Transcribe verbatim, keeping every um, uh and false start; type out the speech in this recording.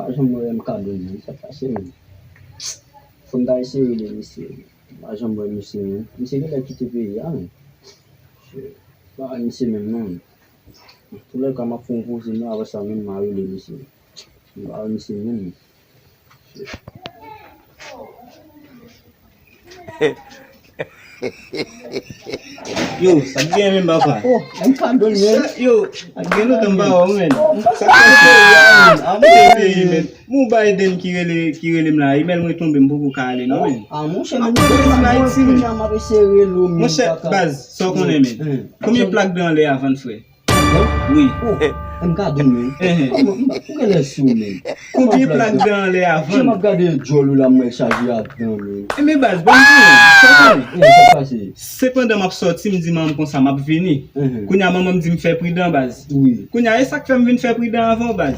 Janm wè M K Don, men sa pase, men. Fò m ta eseye rele misye. M pa janm wè misye, men. Misye genlè kite peyi a, men. Shit. M pa wè misye menm, non. Antoulèka, m ap fè yon poze, men apre sa, menm m a rele misye. M pa wè misye menm. Yo, sa k gen menm, papa? Oh, M K Don, men. Yo, gen lontan m pa wè w, men. Sa k pase? A, m te peyi, men. Mon Biden ki rele, ki rele m la, imèl mwen tonbe, m poko ka ale, non, men. A, monchè, men, m ap eseye rele w, men. Monchè, baz, sa w konnen, men. Konbyen plak dan anlè a vann, frè? Wi. Oh, M K Don, men. Kòman, m genlè sou, men. Konbyen plak dan anlè a vann? Jan m ap gade djòl ou la, m wè chaje a dan, men. E men baz, ban m di w, sa w konnen. Sa k pase? Sepandan m ap sòti, m di manman m konsa m ap vini. Kounye a manman m di m fè pridan, baz. Wi. Kounye a e sa k fè m vin fè pridan avan w, baz.